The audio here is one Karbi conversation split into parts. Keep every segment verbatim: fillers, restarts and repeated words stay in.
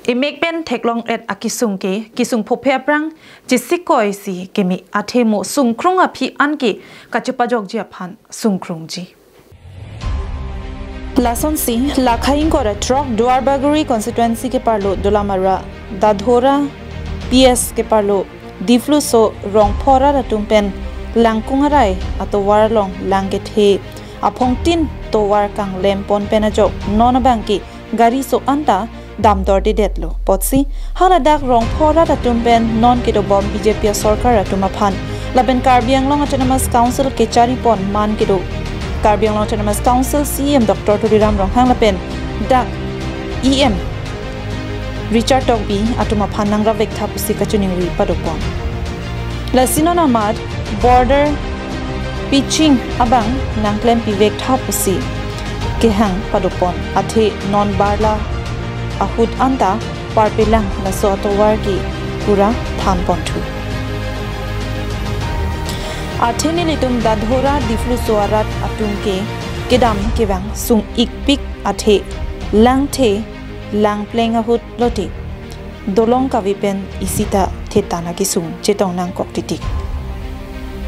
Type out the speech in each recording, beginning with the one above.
Emek pen theklong-et akesung ke kesung phophe aphrang chesikoi si keme, athe mo sungkrung aphi anke kachepajokji aphan sungkrungji. Lasonsi, lakha ingkoi ra throk Duarbagori constituency keparlo Dolamara Dadhora P S keparlo Dipluso Rongpho arat atum pen Langkung Arai atovar along lang kethe aphongtin tovar kanglem pon pen ajok non abang ke gari so-an ta damdordedetlo. Apotsi haladak Rongpho arat atum pen non kedobom B J P asorkar atum aphan lapen Karbi Anglong Autonomous Council kechari pon man kedo Karbi Anglong Autonomous Council C E M Doctor Tuliram Ronghang lapen dak E M Richard Tokbi atum aphan nangravek tha pusi kachiningri padopon. Lasi non amat border pitching abang nangklempivek tha pusi kehang padopon, athe non barla ahut anta parpelang laso atovar ke pura than ponthu. Athe nelitum Dadhora Dipluso arat atum ke kedam kevang sung-ikpik, athe langthe langpleng ahut lote dolong kave pen isita thetan akesung chetong nangkok titik.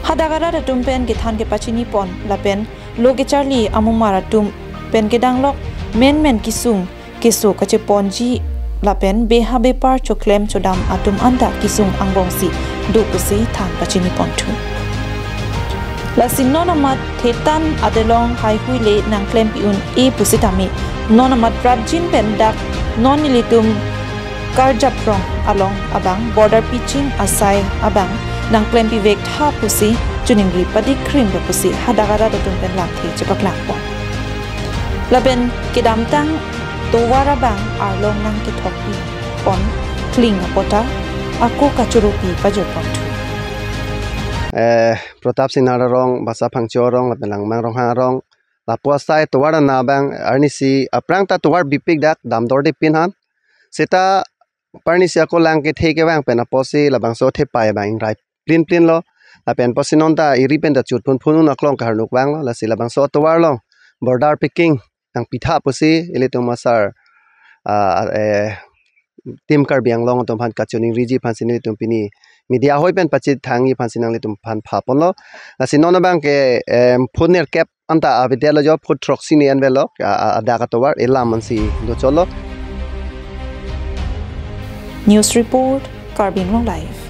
Hadak arat atum pen kethan kepachini pon lapen lo kecharli amumar atum pen kedanglok menmen kesung keso kacheponji lapen beha bepar choklem chodam atum anta kesung angbongsi do pusi than pachini ponthu. Lasi non amat thetan adelong haihui le nangklempi un-e pusitame non amat prapjin pen dak non nelitum Karjaprong along abang border pitching asai abang nangklempivek tha pusi chiningri padikkrim do pusi hadak arat atum pen lamthe chepaklang pon. Lapen kedamtang tovar abang arlong nangkethokpi pon kling apot ta ako kachurupi pajok ponthu. Eh, Pratap Singhar arong, Basa Phangcho arong, lapen Langmang Ronghang arong, lapu asai tovar ana abang arnisi aphrang ta tovar bipik dak damdordepin han. Seta arnisi ako lang kethe kevang pen apotsi labangso thepai abang ingrai plin plin lo. Lapen apotsi non ta eri pen ta chut phun phun un aklong kaharnuk vanglo. Lasi labangso atovar along border pitching nangpi tha pusi ilitum asar, ah, eh, Team Karbi Anglong atum aphan kachiningriji aphansi nelitum pini media ahoi pen pachethangji aphansi nanglitum aphan pha ponlo. Lasi non abang ke, em, phut nerkep anta avedetlo jo, phut throksi ni envelo, a, a, adak atovar elam ansi dochotlo. News report, Karbi Anglong Live.